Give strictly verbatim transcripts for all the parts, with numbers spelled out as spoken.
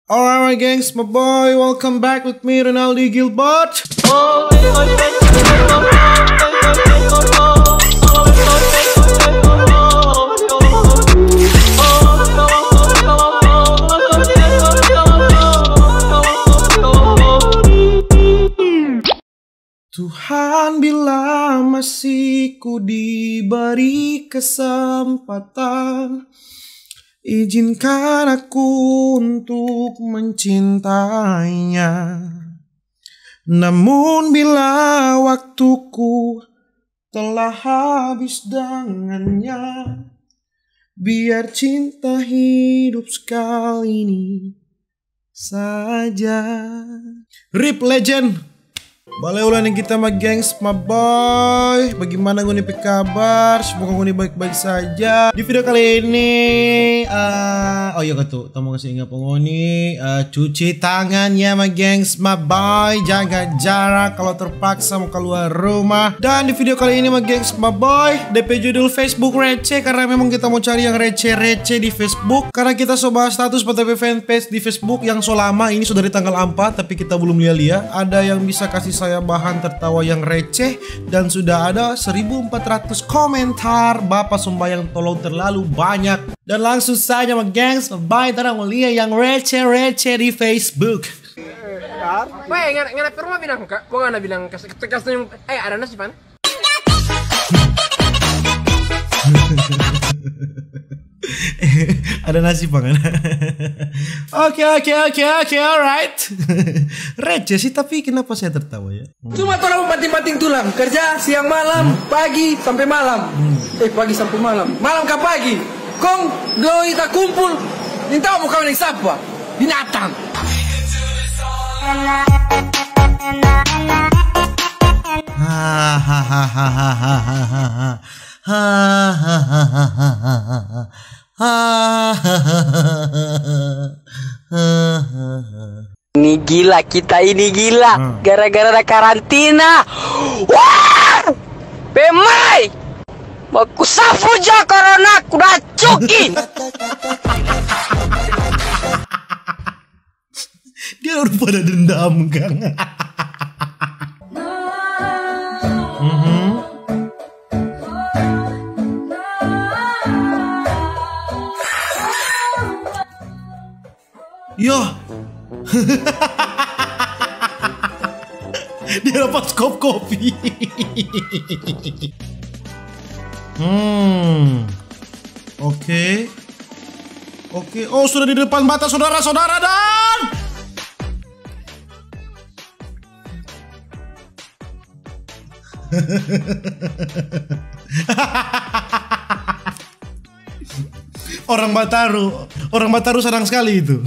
Alright, my gengs, my boy, welcome back with me, Rinaldi Gilbert. Tuhan, bila masih ku diberi kesempatan, izinkan aku untuk mencintainya. Namun bila waktuku telah habis dengannya, biar cinta hidup sekali ini saja. Rip legend. Bale ulang nih kita, my gengs, my boy. Bagaimana ngoni pe kabar? Semoga ngoni baik-baik saja. Di video kali ini, eh, oh iya, katu, tong mo kasi inga pa ngoni, eh, cuci tangan ya, my gengs, my boy. Jaga jarak kalau terpaksa mo kaluar rumah. Dan di video kali ini, my gengs, my boy, depe judul Facebook receh, karena memang kita mo cari yang receh-receh di Facebook. Karena kita so bahas status pa ta pe fanpage di Facebook yang so lama, ini so dari tanggal ampat, tapi kita belum lia-lia. Ada yang bisa kasi saya bahan tertawa yang receh, dan sudah ada seribu empat ratus komentar. Bapa sombayang tolong terlalu banyak. Dan langsung saja, my gengs, my boy, torang mo lia yang receh-receh di Facebook. Weh, ngana, ngana pe rumah bilang, Kak, kong ngana bilang, kas, kas, kas, eh, ada nasi, pan? Ada nasi, pan? Oke, oke, oke, oke, alright. Receh sih, tapi kenapa saya tertawa ya? Cuma torang banting-banting tulang, kerja siang malam, pagi sampe malam. Eh, pagi sampe malam, malam ka pagi. Kong doi takumpul, nintau mo kaweng deng sapa? Binatang. Ini gila, kita ini gila. Hmm. Gara-gara ada karantina. Wah! Pemai! Baku sapu jo corona, kuda cuki. Dia udah pada dendam, Kang. Mhm. Yo. Dia dapat skop kopi. Hmm. Oke. Oke. Oh, sudah di depan mata saudara-saudara, dan orang Bataru, orang Bataru sanang skali itu.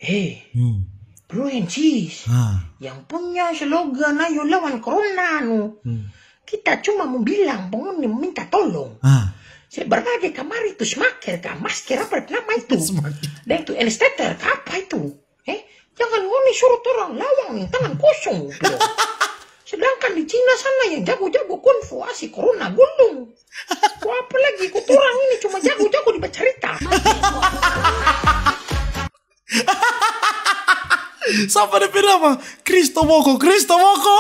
Hei, hmm, bro and sis, ah, yang punya slogan "Ayo lawan corona" no. Hmm. Kita cuma mo bilang pa ngoni minta tolong. Ah. Se berbagai kamari tu smaker ka, masker, apa nama itu? Smaker. Deng tu ensteter ka apa itu? Eh, jangan ngoni suru torang lawang deng tangan kosong, bro. Sedangkan di Cina sana yang jago-jago kungfu asi corona gulung. Ko apalagi ko torang ini cuma jago-jago di bacarita. Sapa depe nama? Kristo Moko, Kristo Moko.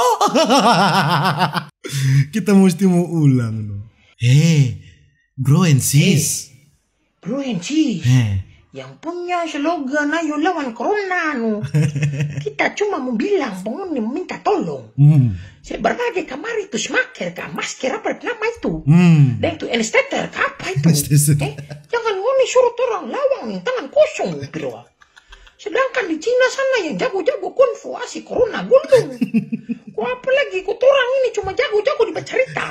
Kita musti mo ulang no. Hei, bro and sis. Bro and sis, eh, yang punya slogan "Ayo lawan corona" no. Kita cuma mo bilang pa ngoni minta tolong. Hmm. Se berbagai kamari tu smaker ka, masker, apa nama itu? Hmm. Deng tu ensteter ka apa itu? Ensteter. Eh, jangan ngoni suru torang lawang deng tangan kosong, bro. Sedangkan di Cina sana yang jago-jago kungfu asi corona gulung. Ko apalagi ko torang ini cuma jago-jago di bacarita.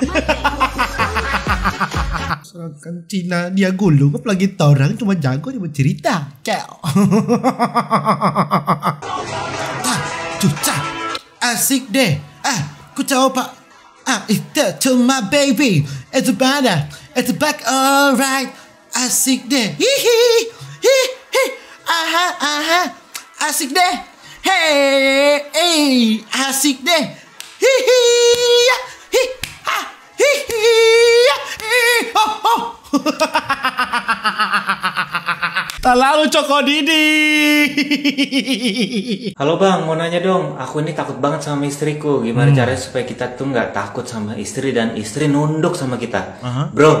Sedangkan Cina dia gulung, apalagi torang cuma jago di bacarita. Ciao. Ah, cuca. Asik deh. Ah, ku coba. Ah, itu to my baby. It's better. It's back, alright. Asik deh. Hihi. Hihi. Aha, aha. Asik deh. Hey, hey. Asik deh. Hihi. Ya. Hi. Ha. Hihi. Ya. Hi. Oh, oh. Lalu Coko Didi. Halo Bang, mau nanya dong. Aku ini takut banget sama istriku. Gimana Hmm. caranya supaya kita tuh nggak takut sama istri dan istri nunduk sama kita? Aha. Bro,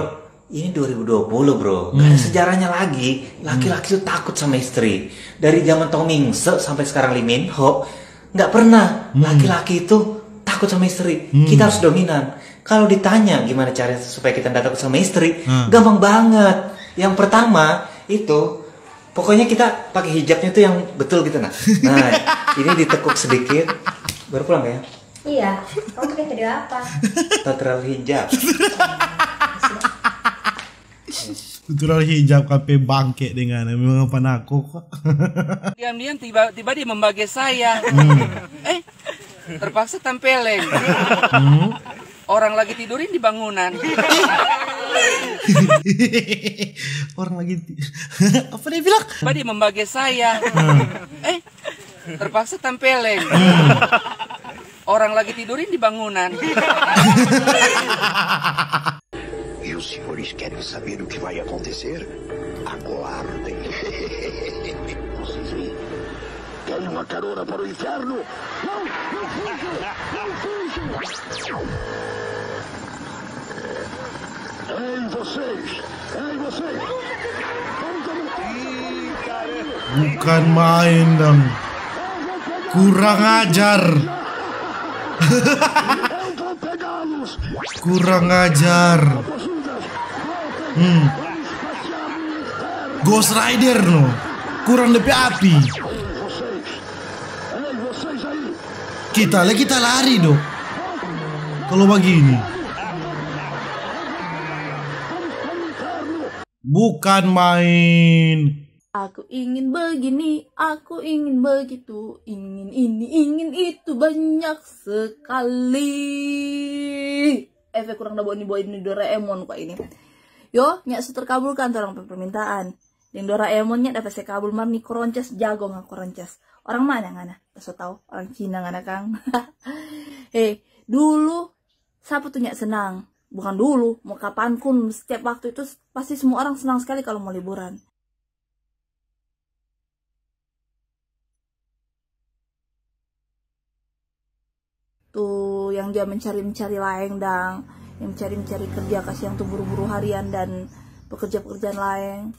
ini dua ribu dua puluh, bro. Nggak ada Hmm. sejarahnya lagi. Laki-laki tuh takut sama istri. Dari zaman Tong Mingse sampai sekarang Lee Min Ho, nggak pernah Hmm. laki-laki itu takut sama istri. Hmm. Kita harus dominan. Kalau ditanya gimana caranya supaya kita nggak takut sama istri, Hmm. gampang banget. Yang pertama itu, pokoknya kita pakai hijabnya tuh yang betul gitu, nah. Nah, ini ditekuk sedikit, baru pulang ya. Iya, kamu pakai video apa? Natural hijab. Natural hijab kape bangke dengan memang apa nako kok. Diam-diam tiba-tiba dia membage saya. Hmm. Eh, terpaksa tampeleng. Hmm. Orang lagi tidurin di bangunan. Orang lagi ti- apa dia bilang? Tiba dia membage saya. Hmm. Eh, terpaksa tampeleng. Hmm. Orang lagi tidurin di bangunan. E os senhores querem saber o que vai acontecer? Aguardem. Vocês aí, tem uma carona para o inferno? Não, não fujo! Não fujo! Ei, vocês! Ei, vocês! Vamos começar! Bukan main dong. Kurang ajar. Kurang ajar. Hmm. Ghost Rider no. Kurang depe api. Kita le kita lari do. Kalau begini. Bukan main. Aku ingin begini, aku ingin begitu, ingin ini, ingin itu, banyak sekali. Efek kurang da boni-boni Doraemon kwa ini. Yo, nya su terkabulkan torang pe permintaan. Deng Doraemon nya dapa se kabul, mar ni koronces jago nga koronces. Orang mana ngana? So tau, orang Cina ngana kang. Hei, dulu sapa tu nya senang? Bukan dulu, mo kapanpun, setiap waktu itu pasti semua orang senang sekali kalau mo liburan. Tu yang dia mencari-mencari laeng dang, yang mencari-mencari kerja, kasiang tu buru-buru harian dan pekerja-pekerjaan laeng.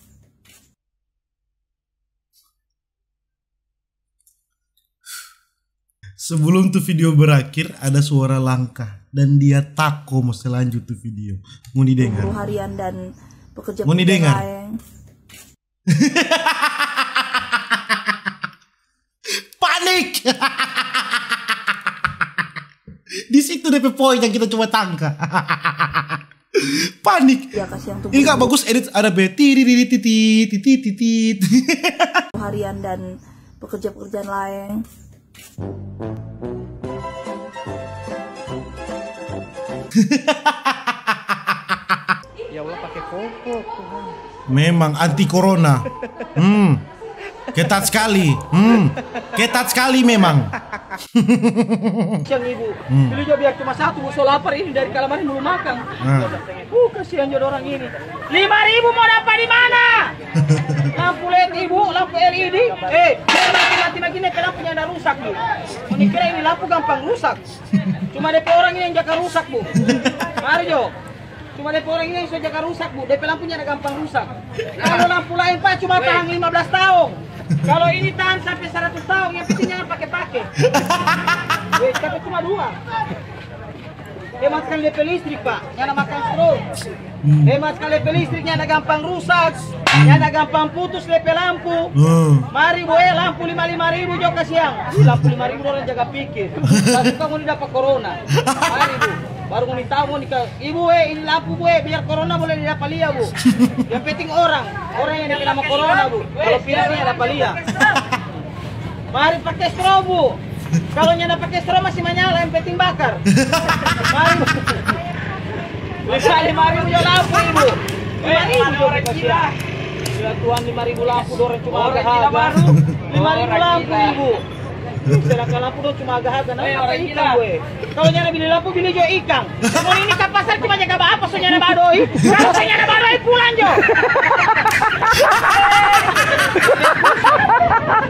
Sebelum tu video berakhir, ada suara langkah dan dia tako mo se lanjut tu video. Ngoni dengar. Buru harian dan pekerja-pekerjaan laeng. Ngoni dengar. Panik. Di situ depe poin yang kita coba tangka. Panik. Ya, kasiang tu. Ini nggak bagus edit, ada be tiri titi titi titi. Harian dan pekerja-pekerjaan laeng. Ya Allah, pakai popok, Tuhan. Memang anti corona. Hmm. Ketat sekali. Hmm. Ketat sekali memang. Siang, Ibu. Hmm. Beli jo biar cuma satu, Bu, so lapar ini dari kalamari belum makan. Nah. Bu, kasihan jo orang ini. Lima ribu mau dapat di mana? Lampu led, Ibu, lampu L E D. Eh, mati, mati, mati, ini lampunya ada rusak, Bu. Ini kira ini lampu gampang rusak. Cuma depe orang ini yang jaga rusak, Bu. Mari jo. Cuma depe orang ini yang so jaga rusak, Bu. Depe lampunya ada gampang rusak. Kalau lampu lain, Pak, cuma tahan lima belas tahun. Kalau ini tahan sampai seratus tahun, yang penting jangan pake-pake. Weh, tapi cuma dua. Hemat sekali depe listrik, Pak. Nyanda makan strom. Hmm. Hemat sekali depe listrik, nyanda gampang rusak. Hmm. Nyanda gampang putus depe lampu. Hmm. Mari, Bu, eh, lampu lima lima ribu jo kasiang. Ih, lampu lima ribu orang jaga pikir. Langsung kamu ni dapa corona. Mari, Bu. Baru ngoni tahu ngoni ka, Ibu, eh, ini lampu, Bu, eh, biar corona boleh dapa lia, Bu. Yang penting orang, orang yang depe nama corona, Bu. Kalau virus ini dapa lia. Mari pake strom, Bu. Kalau nyanda pake strom masih manyala, yang penting bakar. Mari, Bu. Lima ribu jo lampu, Ibu. Lima ribu jo, Bu, kasihan. Ya Tuhan, lima ribu lampu, dorang cuma ada harga. Lima ribu lampu, Ibu. Sedangkan lampu dong cuma aga-aga, nah, apa ikang gue? Kalau nyanda bili lampu, bili jo ikang. Ngoni ini ka pasar cuma jaga ba apa, so nyanda ba doi? Kalau so nyanda ba doi, pulang jo.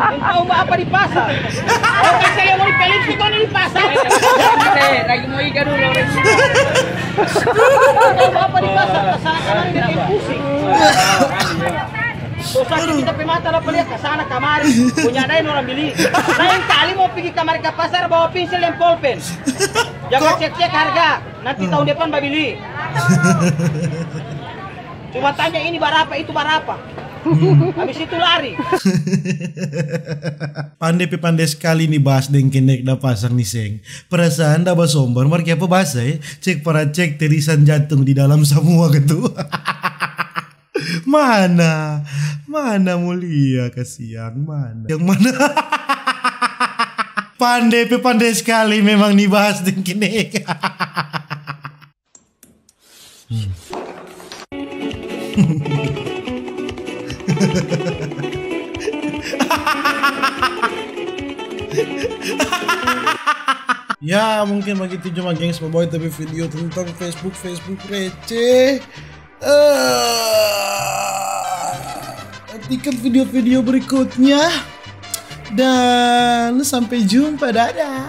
Entah mau apa di pasar. Kalau kasih yang mau dipelin sih, kau di pasar. Eh, lagi mau iga dulu, orang. Entah mau apa di pasar, kesana kemari bikin pusing. Susah kita pe mata dapa lia kasana kamari, punya ada yang orang bili. Lain kali mau pergi kamari ke pasar bawa pinsel dan polpen. Jangan cek-cek harga, nanti tahun depan babili. Cuma tanya ini barapa, itu barapa. Habis itu lari. Pande pe pande skali ni Bas deng Kenek da pasang ni seng. Perasaan da basombar mar kiapa basa e. Cek para cek terisan jantung di dalam samua gitu. Mana? Mana mulia kasiang? Mana? Yang mana? Pande pe pande skali memang ni Bas deng Kenek. Ya, mungkin bagitu cuma gengs, bawa tapi video tentang Facebook, Facebook receh. Eh, nantikan video-video berikutnya. Dan sampai jumpa, dadah.